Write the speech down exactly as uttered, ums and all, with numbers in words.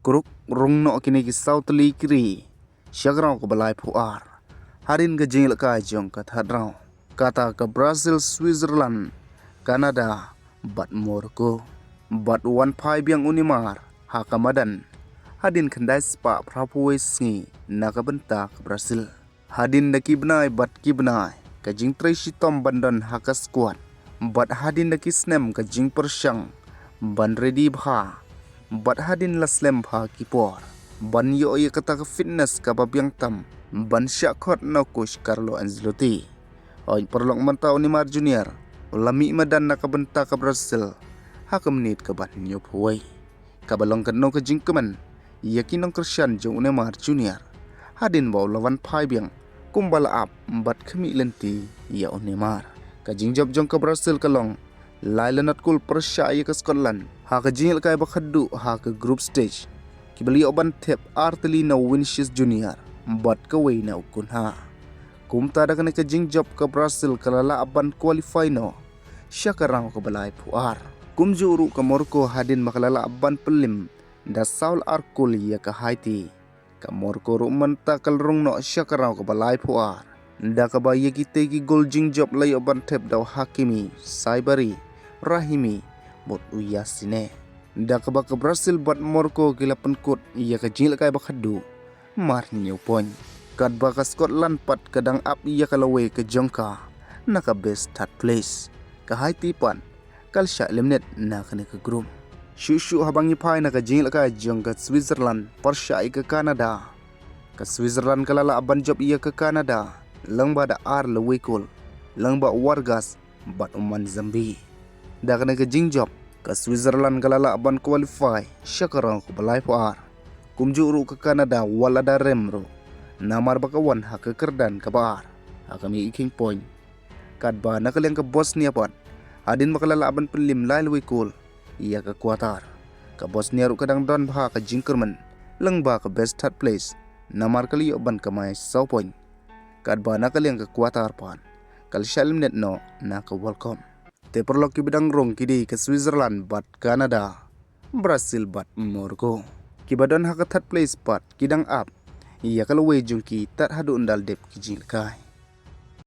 Kruk rung noh kine ki saw tylli ki ri sha ka round kaba laiphew ar hadien ka jingïalehkai jong ka third round. Kata ka Brazil, Switzerland, Canada bad Morocco. Bad wan phai biang u Neymar ha ka madan hadien khyndai spah phraphew wei sngi na ka bynta ka Brazil. Hadien da ki bnai bad ki bnai ka jingtrei shitom ban don ha ka squad, bad hadien da ki snem ka jingpyrshang ban ready bha, bad hadien la slem bha ki por ban ïoh ïa kata ka fitness kaba biang tam ban shah khot na u coach Carlo Ancelotti. Hooid paralok, mynta u Neymar Junior u la mih madan na ka bynta ka Brazil ha ka minit kaba hynñiewphew wei, kaba long katno ka jingkmen ïa ki nongkyrshan jong u Neymar Junior hadien ba u la wan phai biang kumba la ap bad khmih lynti ïa u Neymar. Ka jingjop jong ka Brazil ka long lai la nod kol pyrshah ïa ka Scotland ha ka jingïalehkai ba khatduh ha ka group stage, kiba la ïoh ban thep ar tylli na u Vinicius Junior bad kawei na u Cunha. Kumta da kane ka jingjop ka Brazil ka la lah ban qualify noh sha ka round kaba laiphew ar. Kumjuh ruh ka Morocco hadien ba ka la lah ban pynlem da saw la ar kol ïa ka Haiti, ka Morocco ruh mynta ka la rung noh sha ka round kaba laiphew ar, da kaba ïa kitei ki gol jingjop la ïoh ban thep da u Hakimi, Saibari, Rahimi bad u Yassine. Da kaba ka Brazil bad Morocco ki la pynkut ïa ka jingïalehkai ba khatduh mar hynñiew point. Katba ka Scotland pat ka dang ap ïa ka lawei ka jong ka na ka best third place. Ka Haiti pat ka la shah eliminate na kane ka group. Shuh shuh haba ngi phai na ka jingïalehkai jong ka Switzerland pyrshah ïa ka Canada, ka Switzerland ka la lah ban jop ïa ka Canada lyngba da ar lawei kol, lyngba u Vargas bad u Manzambi. Da kane ka jingjop ka Switzerland ka la lah ban qualify sha ka round kaba laiphew ar. Kumjuh ruh ka Canada wat la da rem ruh, namar ba ka wan ha ka kyrdan kaba ar ha ka mih kheiñ point. Katba na ka liang ka Bosnia pat, hadien ba ka la lah ban pynlem lai lawei kol ïa ka quarter, ka Bosnia ruh ka dang don bha ka jingkyrmen lyngba ka best third place, namar ka la ïoh ban kamai saw point. Katba na ka liang ka quarter pat ka la shah eliminate noh na ka World Cup. Te paralok, kiba dang rung ki dei ka Switzerland bad Canada, Brazil bad Morocco. Kiba don ha ka third place pat ki dang ap ïa ka lawei jong ki tad haduh ynda la dep ki jingïalehkai.